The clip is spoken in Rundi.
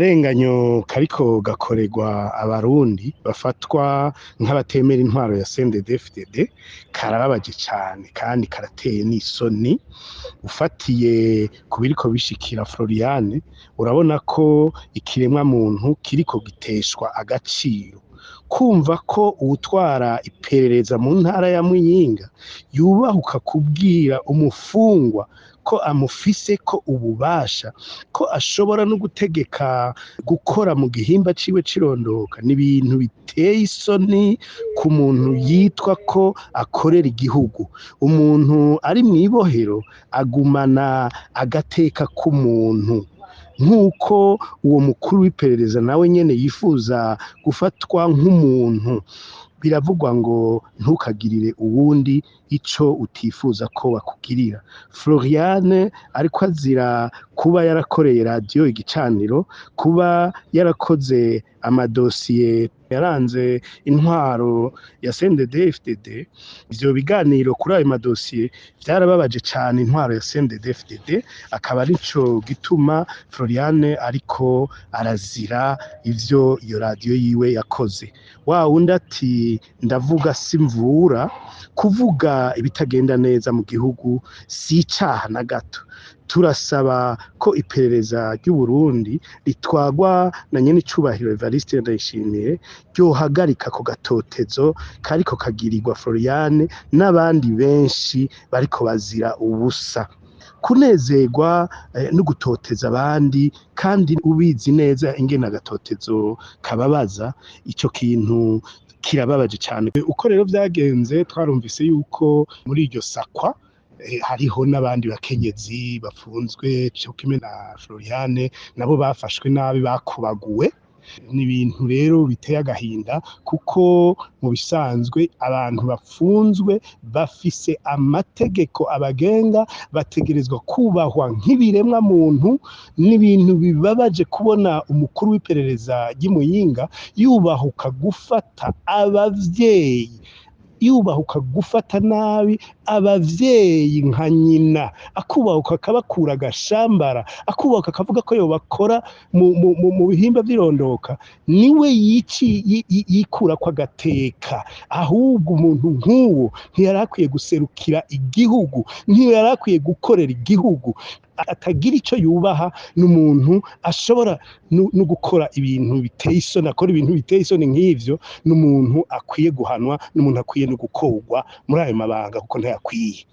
Akarenganyo kariko gakorerwa abarundi bafatwa nk'abatemera intwaro ya CNDD-FDD karababaje cane kandi karateye n'isoni. Ufatiye ku biriko bishikira Floriane, urabona ko ikiremwa muntu kiriko giteshwa agaciro. Kumva ko uwutwara iperereza mu ntara ya Muyinga yubahuka kubwira umufungwa ko amufiseko ububasha, ko ashobora no gutegeka gukora mu gihimba ciwe c'irondoka, ni ibintu biteye isoni ku muntu yitwa ko akorera igihugu. Umuntu ari mw'ibohero agumana agateka k'umuntu, nk'uko uwo mukuru w'iperereza nawe nyene yifuza gufatwa nk'umuntu. Biravugwa ngo ntukagirire uwundi ico utifuza ko bakugirira. Floriane ariko azira kuba yarakoreye radiyo Igicaniro, kuba yarakoze amadosiye yaranze intwaro ya CNDD-FDD. Ivyo biganiro kuri ayo madosiye vyarababaje cane intwaro ya CNDD-FDD, akaba arico gituma Floriane ariko arazira ivyo iyo radiyo yiwe yakoze. Wa wundi ati ndavuga simvura, kuvuga ibitagenda neza mu gihugu si icaha na gato. Turasaba ko iperereza ry'Uburundi ritwagwa na nyenicubahiro Evariste Ndayishimiye ryohagarika ako gatotezo kariko kagirirwa Floriane n'abandi benshi bariko bazira ubusa. Kunezerwa no gutoteza abandi kandi ubizi neza ingene agatotezo kababaza, ico kintu kirababaje cane. Uko rero vyagenze, twarumvise yuko muri iryo sakwa hariho n'abandi bakenyezi bafunzwe co kimwe na Floriane, nabo bafashwe nabi, bakubaguwe. Ni ibintu rero biteye agahinda, kuko mu bisanzwe abantu bafunzwe bafise amategeko abagenga, bategerezwa kubahwa nk'ibiremwa muntu. Ni ibintu bibabaje kubona umukuru w'iperereza ry'Imuyinga yubahuka gufata abavyeyi, yubahuka gufata nabi abavyeyi nka nyina, akubahuka akabakura agashambara, akubahuka akavuga ko yobakora mu bihimba vy'irondoka. Niwe yikurako agateka. Ahubwo umuntu nk'uwo ntiyari akwiye guserukira igihugu, ntiyari akwiye gukorera igihugu. Atagira ico yubaha, n'umuntu ashobora no gukora ibintu biteye isoni, akora ibintu biteye isoni nk'ivyo, n'umuntu akwiye guhanwa, n'umuntu akwiye no gukorwa muri ayo mabanga kuko ntayakwiye.